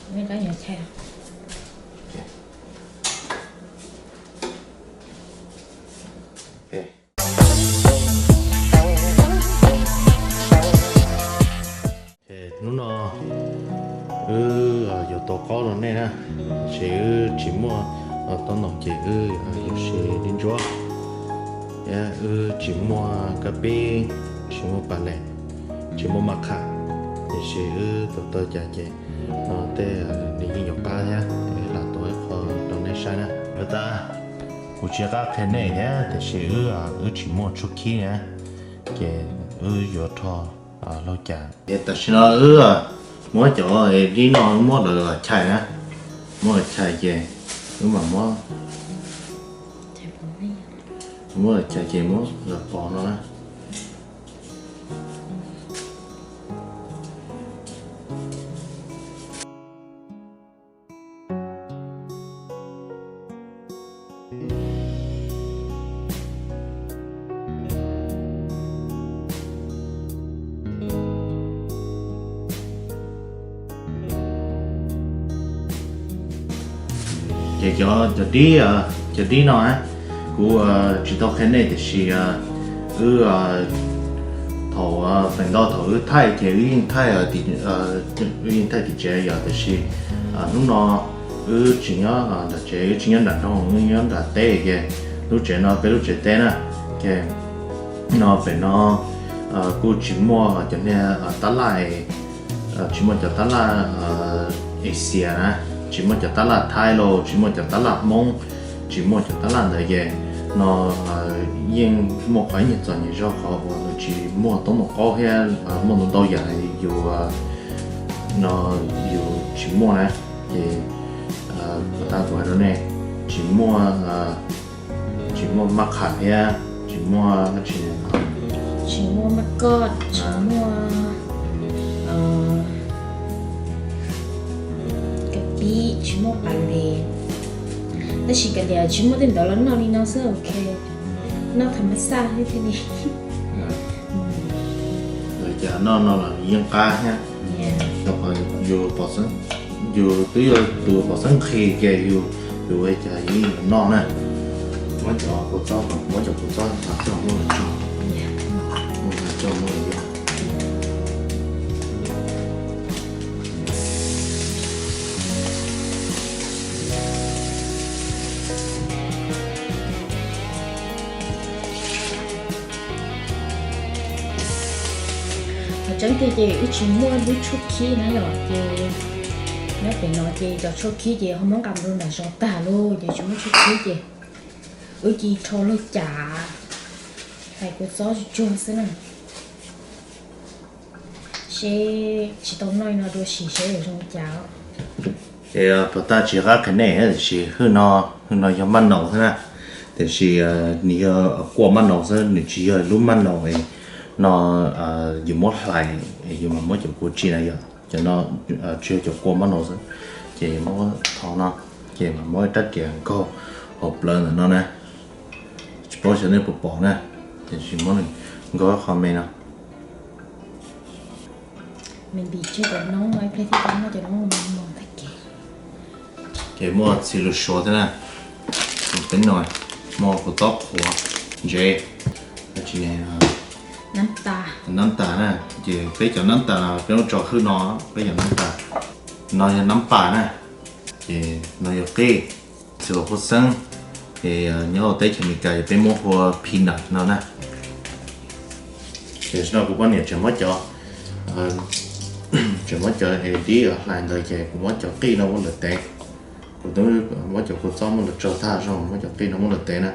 Nyob qab nyob chaw. Hnub no wb yuav tua qaub rau nej na, tab sis wb tsis muaj taub ntoos ces wb yuav siv dib ntsuab, thiab wb tsis muaj kab pib, tsis muaj pas les, tsis muaj maj qham, tiam sis wb tua tau cas ces no tej nws yeej yuav qab thiab, wb lam tua ib qho rau nej saib na. Ua tas kuv tsis qab qhia nej thiab, tiam sis wb, wb tsis muaj tshuab khib na, ces wb yuav rho laug cas. Es tam sim no wb muab cov dib no muab lawv chais na, muab lawv chais ces wb mam muab, muab lawv chais ces muab lawv pov no na. Ces cov, cov dib, cov dib no kuv tsis tau qhia nej tiam sis wb thaum feem ntau thaum wb thaij ces wb yeej thaij, wb yeej thaij tim tsev yom, tiam sis hnub no wb tsis nyob nram tsev, wb tsis nyob nram nroog, wb nyob nram teb ces lub tsev no peb lub tsev teb na, ces no pem no kuj tsis muaj cov niag tab laj, tsis muaj cov tab laj Asia na, tsis muaj cov tab laj Thaib los tsis muaj cov tab laj Hmoob, tsis muaj cov tab laj ntawd ces no yeej muaj qhov nyias txom nyem zog qhov uas nws tsis muaj taub ntoos qaub thiab muaj ntau ntau yam yus no yus tsis muaj na. Ces tas kuv hais rau nej, tsis muaj, tsis muaj maj qham thiab tsis muaj dab tsi, tsis muaj maj koj, tsis muaj kab pib, tsis muaj pas les. Tab sis kav liam tsis muaj tej ntawd los noj li no xwb, ok. Noj tham mas xaj thiab thiaj li. Cas noj no los yeej qab thiab. Rau qhov yus pom xeeb, yus twb yog tus pom xeeb nqhis ces yus, yus ua cas yeej yuav noj na. Muab cov kua txob, muab cov kua txob tas coj muab lawv tso, muab lawv tso muab lawv yuav. Qhov tseeb tiag ces wb tsis muaj lub tshuab khib na yom, ces nyob pem no ces cov tshuab khib ces ho muab nqa mus rau nram zos tag lauj, ces tsis muaj tshuab khib ces wb cia li rho lawg cas, hlais kua txob tsuag tsuag xwb na. Seb tsis tau noj no dua sim seb yuav zoo cas. Ces puas tas tsis qab qhia nej tiam sis hwj no, hwj no yog maj naus xwb na, tiam sis nws yog kua maj naus xwb, nws tsis yog lub maj naus no yus muab hlais, yus mam muab cov kua tsi na yom, cov no tsis yog cov kua maj naus xwb. Ces muab tho no, ces mam muab rab riam nkaug hauv plawv ntawm no na. Tsis paub xyov nej puas pom na, ces tsis muab nkaug qhov me no. Ces muaj txhij lus Suav thiab na, peb no muaj kua txob qhuav, ntsev, nab tas na, ces peb cov nab tas no peb muab tso hwj no, peb cov nab tas no yog nab pas na, ces no yog qij, txhij los hu xeeb, ces nyob hauv teb chaws Amelikas ces peb muab hu peanut no na. Ces no kuv poj niam tseem muab cov, tseem muab cov es dib hlais ntawd ces kuv muab cov qij no muab lawv tev. Kuv twb muab cov kua txob muab lawv tso tag zog, muab cov qij no muab lawv tev na.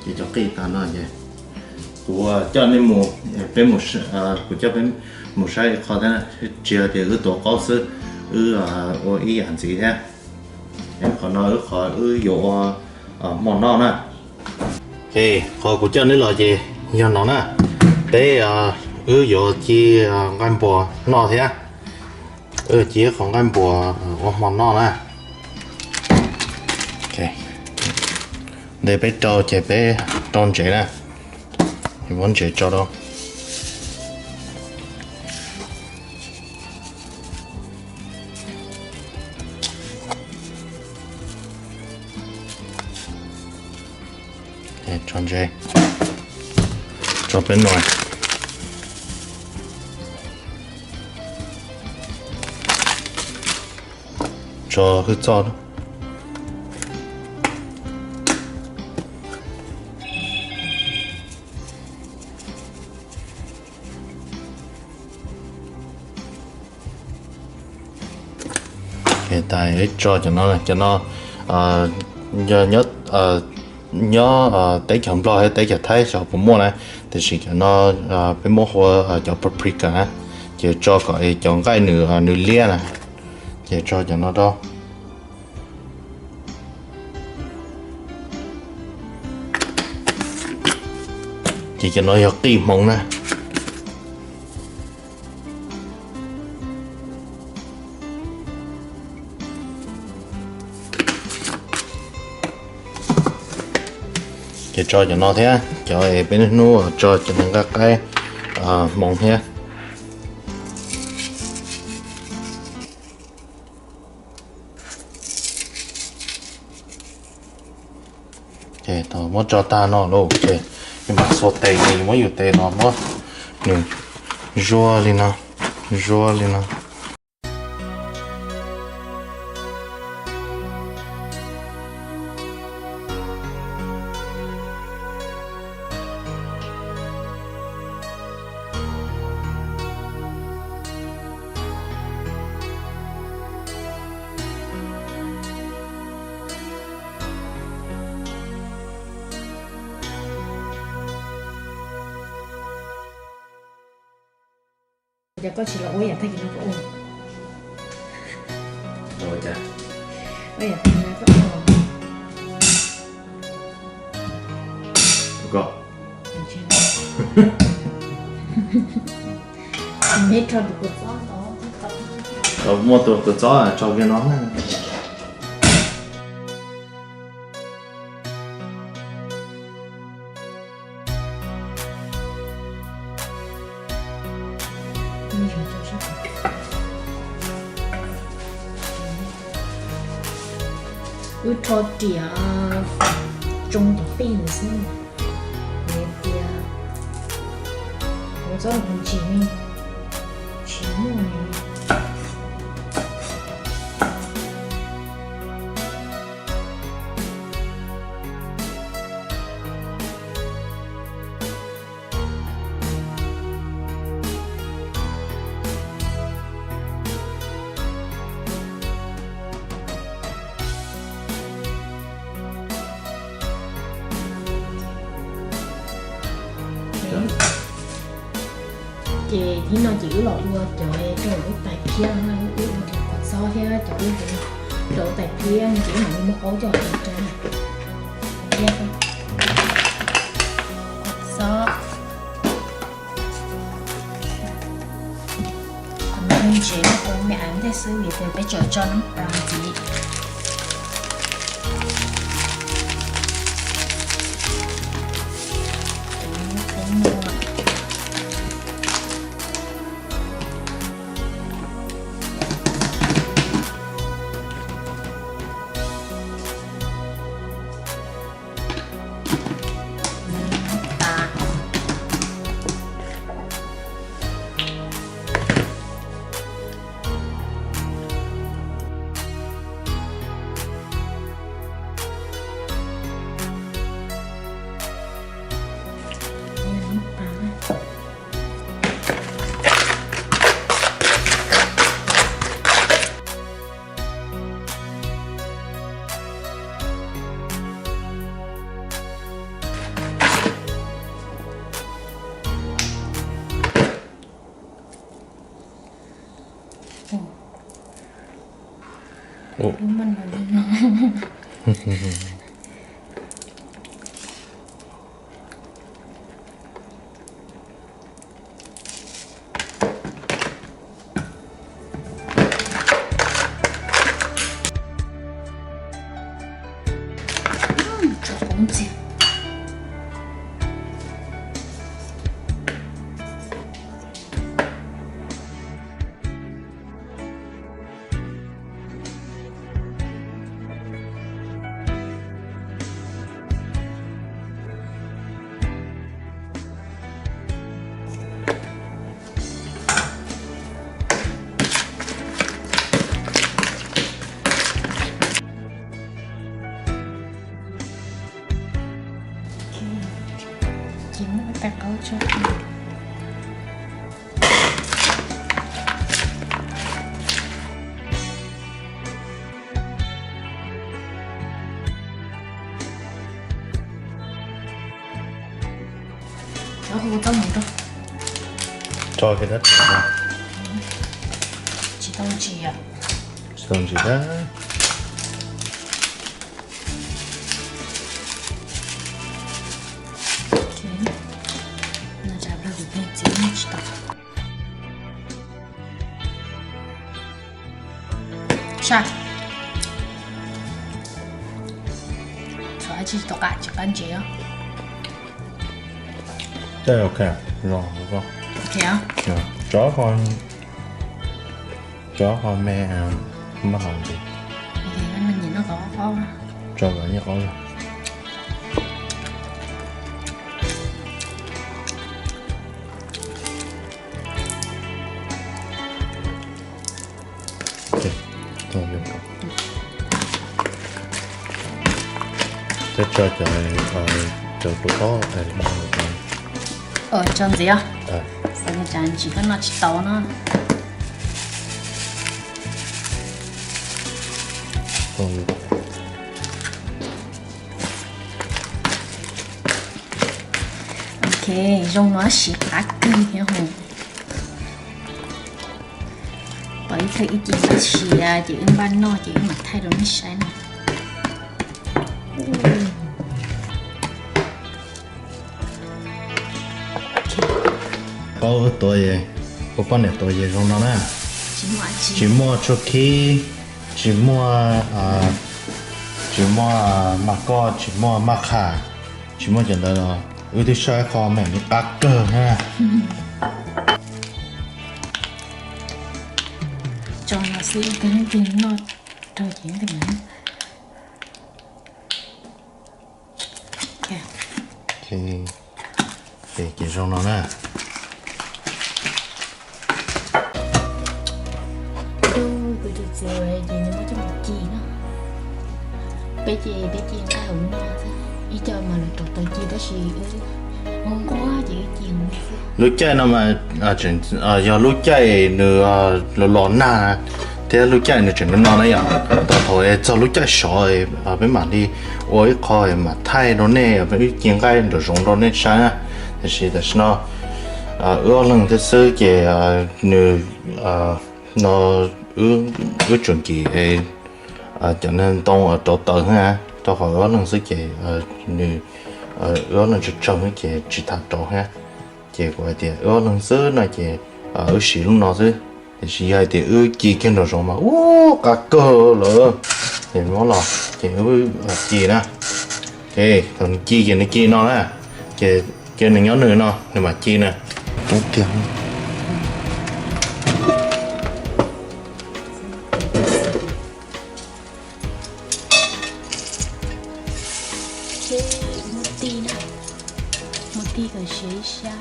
Ces cov qij tas no ces kuv coj nej mus, peb mus, kuv coj peb mus saib qhov thiab, tsis yog tias wb tua qaub xwb, wb ua ib yam ntxiv thiab. Qhov no wb, qhov wb yuav ua hmo noj na. Qhov kuv coj nej los ces yog no na. Peb, wb yuav ci nqaij npuas noj thiab. Wb ci qhov nqaij npuas ua hmo noj na. Ntawm peb rau ces peb rau ntsev na. Muab ntsev tso rau. Tso ntsev, tso peb no, tso hwj txoj. Tso cov no, cov no nyob teb chaws Nplog thiab teb chaws Thaib xyov puas muaj na, tiam sis cov no peb muab hu ua cov paprika na, ces tso kom cov nqaij nws liab na, ces tso cov no rau. Ces cov no yog qij hmoov na. Ces tso cov no thiab, cov es peb niaj hnub tso cov nqaij qaib hmoov thiab. Ces thaum muab tso tag no lawm ces yus mam xuas tes, yus muab yus tes no muab nws zuaj li no, zuaj li no. Cas koj tsis los ua yam tag kis no koj ua? Ua cas? Ua yam tag kis no koj ua. Koj. Neb rho tus kua txob no. Muaj tus kua txob tso kiag no na. Wb rho riam tsoo tom pij ntawd xwb. Vim tias kuv txob ntsis ne, tsis muaj ne. Ces hnub no ces wb los ua cov rau wb tais phiab, wb ua cov kua txob thiab cov wb rau tais phiab no ces wb mam li muab qaub coj los rau thiab. Kua txob. Ntsev no ua me av ntej xwb vim tias peb tseem tso noob pas ntxiv. Ua, ua maj no li no. Tso qoob ntxiag. Ces muab tais qaub tso. Cov hu txob mus rau. Tso kiag dab tsi? Tsis tau ntsis yom? Tsis tau ntsis dab. Ok, no tsam plaws kuv pheej txiv tsis tau. Saj. Txhob tsis tau qab tsis qab ntses os. Tej ok, zoo. Ok os. Cov qhov, cov qhov me, maj haus ntses. Tso kom nyias qaub. Tso cov, cov kua txob. Tso ntxiv os. Xav li cas ntsis koj noj tsis tau no. Ok, zoo no siav qab kawg thiab hos. Pom ib thaum ib ce npaj siav ces wb npaj noj ces wb mam thaij rau nej saib no. Qaub tuav, kuv poj niam tuav ces zoo no na. Tsis muaj tshua khib, tsis muaj, tsis muaj maj koj, tsis muaj maj qham, tsis muaj cov ntawd los wb twb saib qhov meem li qab kawg na. Tso no xwb, ib tug leej twg noj raug ces ib tug mas. Ces zoo no na. Kuv tus txiv ces nws muab coj mus ci no. Peb ces peb ci nqaij hauv no xwb, ib co mas lawv rauv taws ci tab sis wb nquag ces wb ci hauv no xwb. Lub caij no mas yog lub caij nws los los nag thiab lub caij nws tseem no no na yom. Thaum thaum txog lub caij sov peb mam li ua ib qho mam thaij rau nej, peb ci nqaij nraum zoov rau nej saib na. Tiam sis tam sim no wb ob leeg thiab xwb ces nws no wb tsuas nkim cov ntoo rauv taws na, rau qhov wb ob leeg xwb ces nws, wb ob leeg tsawg tsawg xwb ces tsis tham rauv thiab. Ces kuv hais tias wb ob leeg xwb no ces wb siv lub no xwb. Tiam sis yog hais tias wb ci kiag nraum zoov mas ub qab kawg lawm, ces muab los ces wb ci na. Ces thaum nws ci ces nws ci no na, ces cia nws nyob nws no nws mam ci na. Ub tiag. Muab tij na, muab tij kom siav ib sab.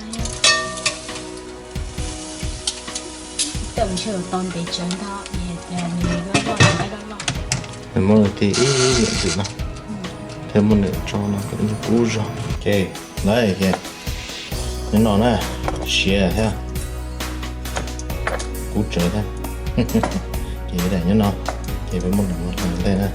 Tawm ntshe tos ntev tsawv ntag, nws loj loj, nws loj loj. Muab tij ib yam ntxwm no, thiab muab nws tso no kom kub zog. Ok, lawm, nyob no na, siav thiab kub tsawv thiab. Ces daim nyob no, ces peb muab nws mus hla ntej na.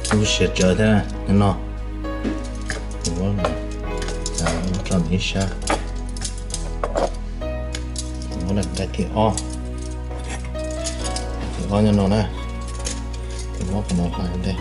Kub siav tsawv thiab no. Tso ib sab. Nqaij thib ob, thib ob nyob no na, thib ob qhov no hla ntej.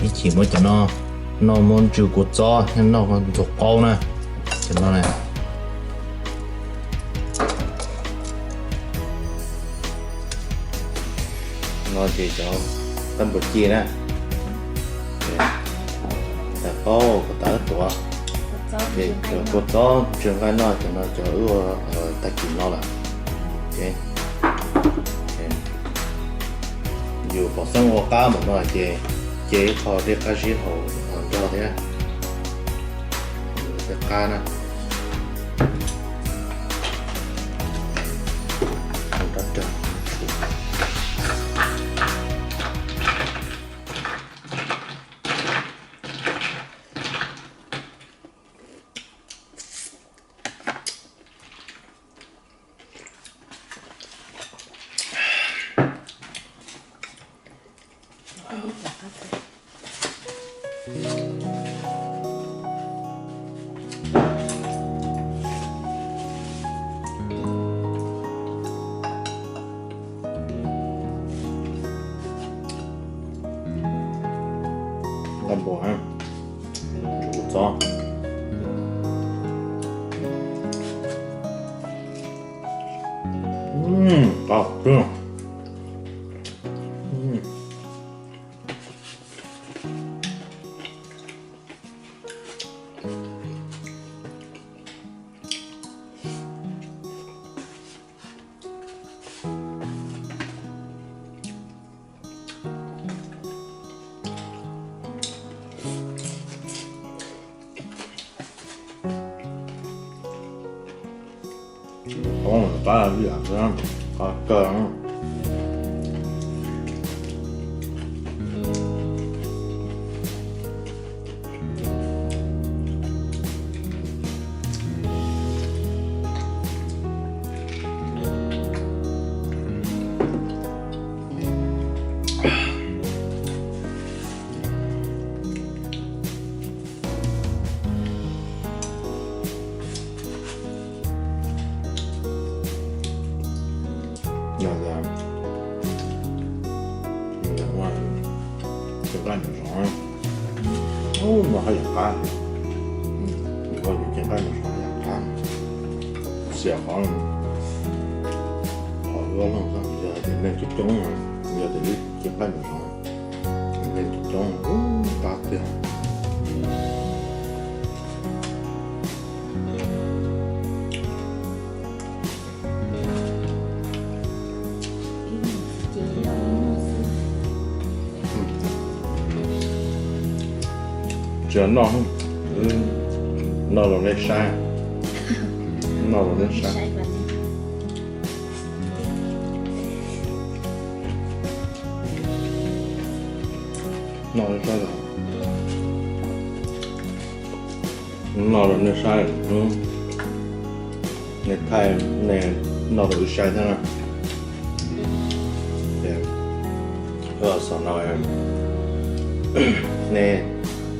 Ib chim muab cov no, no muab ntsw kua txob thiab noj ntxuag qaub na, cov no na. No ces cov tawb npua ci na, tais qaub kom tas tuav. Ces cov kua txob ntsw nqaij noj, cov no cov wb ua tag kis no lawm. Yus pom xeeb ua qab npaum no ces, ces ib qho dej qab zib hauv nrog thiab, dej qab na. Nqaij npua, ntsw kua txob. Qab kawg. Qab ib yam, qab kawg. Yog tias, yog tias ua cev nqaij nraum zoov, ub, mas haj yam qab. Ua yus cev nqaij nraum zoov yam qab. Xiam qhov, qhov ua loog xwb, yog tias neeg coob coob, yog tias wb cev nqaij nraum zoov, neeg coob coob, ub, qab tiag. Tsis noj, noj los nej saib, noj los nej saib. Noj los nej saib, nej thaij, nej noj rau wb saib thiab na. Xaus no, nej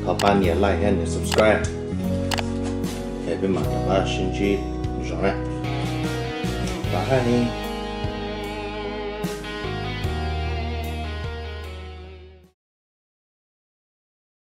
thov pab nias like thiab nias subscribe, es peb mam rov qab sib ntsib zog na. Pab hais.